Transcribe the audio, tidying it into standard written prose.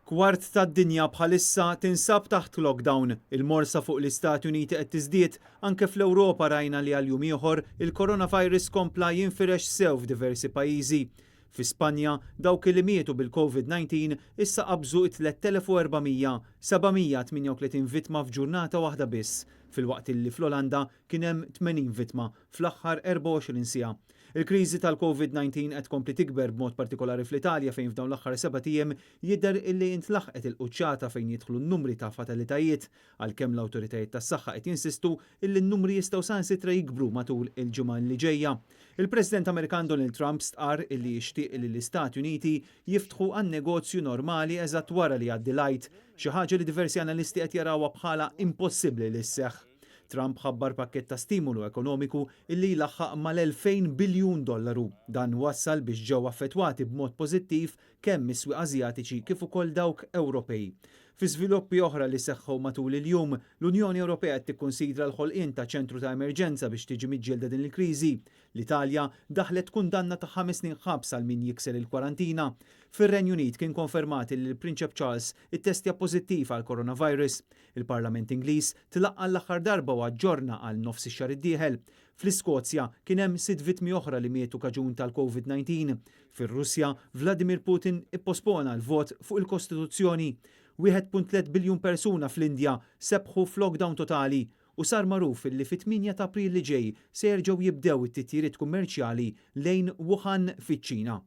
Kwart tad-dinja bħalissa tinsab taħt lockdown. Il-morsa fuq l-Istati Uniti qed tiżdied. Anke fl-Ewropa rajna li għal jum ieħor il-coronavirus kompla jinfirex sew f'diversi pajjiżi. Fi Spanja, dawk li mietu bil-COVID-19 issa qabżu 3400, 738 vittma f'ġurnata waħda biss, filwaqt li fl-Olanda kien hemm 80 vittma fl-aħħar 24 siegħa. Il-kriżi tal-COVID-19 qed tkompli tikber, b'mod partikolari fl-Italja, fejn f'dawn l-aħħar 7 ijiem jidher illi intlaħqet il-quċċata fejn jidħlu n-numri ta' fatalitajiet, għalkemm l-awtoritajiet tas-saħħa qed jinsistu illi n-numri jistgħu saħansitra jikbru matul il-ġimgħa li ġejja. Il-President Amerikan Donald Trump stqar illi jixtieq li l-Istati Uniti jiftħu għan-negozju normali eżatt wara li jgħaddi l-Għid, xi ħaġa li diversi analisti qed jarawha bħala impossibbli li sseħħ. Trump ħabbar pakket ta' stimolu ekonomiku illi jlaħħaq mal-2000 biljun dollaru. Dan wassal biex ġew affettwati b'mod pożittiv kemm is-swieq Asjatiċi kif ukoll dawk Ewropej. Fi żviluppi oħra li seħħu matul il-jum, l-Unjoni Ewropea qed tikkonsidra l-ħolqien ta' ċentru ta' emerġenza biex tiġi miġġielda din il-kriżi. L-Italja daħlet kundanna ta' 5 snin ħabs għal min jikser il-kwarantina. Fir-Renju Unit kien konfermat li l-Prinċep Charles ittestja pożittiv għal coronavirus. Il-Parlament Ingliż tlaqqa l-aħħar darba u aġġorna għal nofs ix-xahar id-dieħel. Fl-Iskozja kien hemm sitt vittmi oħra li mietu kaġun tal-COVID-19. Fir-Russja, Vladimir Putin ippospona l-vot fuq il-Kostituzzjoni. 1.3 biljun persuna fl-Indja sebħu f'lockdown totali u sar magħruf li fit-8 ta' April li ġej se jerġgħu jibdew it-titjiriet kummerċjali lejn Wuhan fiċ-Ċina.